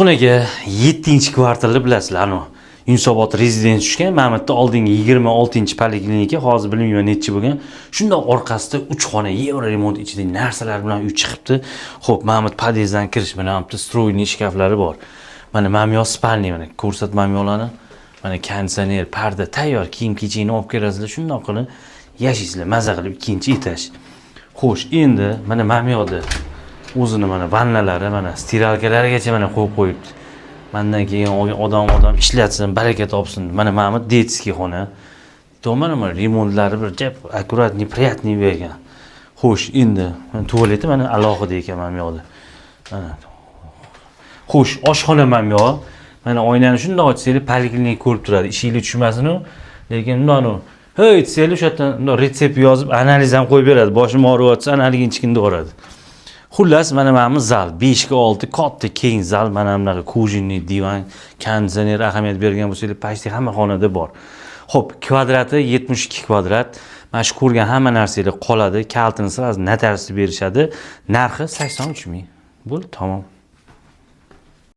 Uchqun aka, 7 kvartalni bilasizlar, anu Yunusobod Residence tushgan, mana bu yerda oldingi 26-poliklinika, hozir bilmayman nechi bo'lgan. Shundan orqasida 3 xona евроремонт ichida narsalar bilan uy chiqibdi. Xo'p, mana bu podyezddan kirish, mana bu yerda встроенный shkaflari bor. Mana bu yoq спальный, mana ko'rsat mana bu yoqlarni. Mana konditsioner, parda tayyor, kiyim-kechakni olib kelasizlar, shundoq qilib yashaysizlar, maza qilib ikkinchi etaj. Xo'sh, endi mana bu yoqda o'zini mana vannalari, mana стиралка larigacha mana qo'yib qo'yibdi. Mandan keyin olgan odam ishlatsin, baraka topsin. Mana bu детский xona. To mana remontlari bir jap аккуратный, приятный bergan. Xo'sh, endi mana tualeti mana alohida ekan mana bu yoqda. Mana. Xo'sh, oshxona mana bu yoq. Mana oynani shundoq ochsangiz poliklinika ko'rib turadi. Ishinglar tushmasin-u, lekin bundoq hey desanglar o'sha yerdan bundoq retsept yozib, analiz ham qo'yib beradi. Boshim og'riyotsa analiginchikini yuboradi. Xullas, mana bu zal 5 ga 6 katta keng zal, mana bunaqa кожаный divan, konditsioner, ahamiyat bergan bo'lsanglar, почти hamma xonada bor. Xo'p, kvadrati 72 kvadrat. Mana shu ko'rgan hamma narsanglar qoladi. Kalitini сразу notariusga berishadi. Narxi 83 ming. Bo'ldi, tamom.